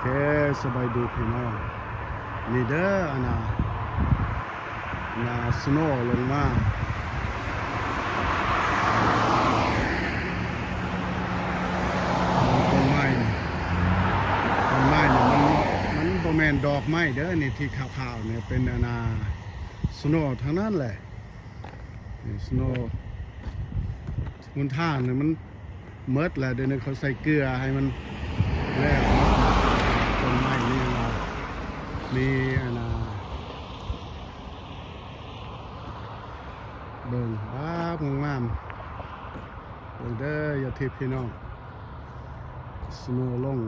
ເຄ ສະບາຍດີພີ່ນ້ອງ ນີ້ເດີ ອັນນ່າ ອັນນ່າ ສະໂນລົງມາ ຕົ້ນໄມ້ນີ້ ຕົ້ນໄມ້ນີ້ມັນ ມັນບໍ່ແມ່ນດອກໄມ້ເດີ ນີ້ທີ່ຂາວໆນີ້ເປັນ ອັນນ່າ ສະໂນທັງນັ້ນແຫຼະ ນີ້ສະໂນ ຫົນທາງນີ້ມັນໝົດແລ້ວ ດຽວນີ້ເຂົາໃສ່ເກືອໃຫ້ມັນແລ້ວ ຕົ້ນໄມ້ນີ້ນະ ມີອັນນ່າ ເບິ່ງ ວ້າວ ງາມໆ ເບິ່ງເດີ ຍາດທິດພີ່ນ້ອງ ສະໂນລົງ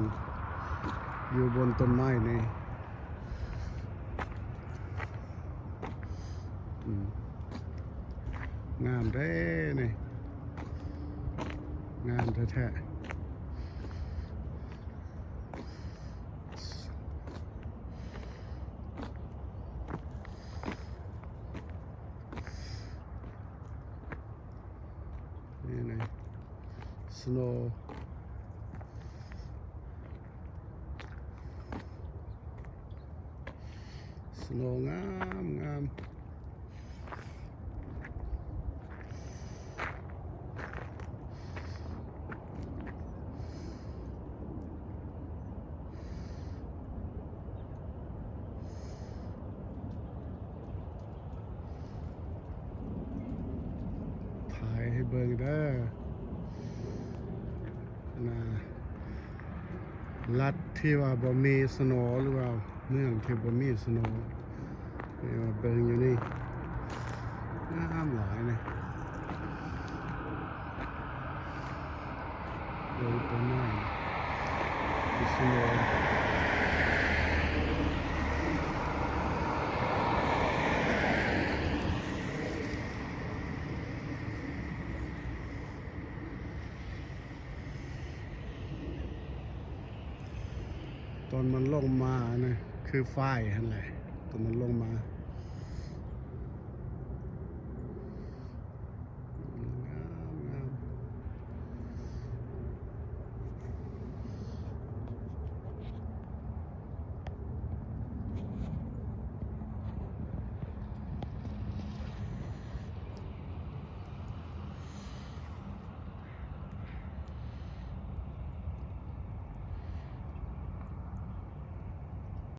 ຢູ່ບົນຕົ້ນໄມ້ນີ້. ອືມ ງາມເດ້ນີ້ ງາມແທ້ໆ ນີ້ນະ ສະໂນ ສະໂນງາມໆ. ຖ່າຍໃຫ້ເບິ່ງເດີ ນະ ລັດທີ່ວ່າບໍ່ມີສະໂນ ຫຼືວ່າເມືອງທີ່ບໍ່ມີສະໂນ ນີ້ວ່າເບິ່ງຢູ່ນີ້ ງາມຫຼາຍນະ. ເບິ່ງຕົ້ນໄມ້ ມີສະໂນ ຕອນມັນລົງມານະ ຄືຝ້າຍຫັ້ນແຫຼະ ຕອນມັນລົງມາ.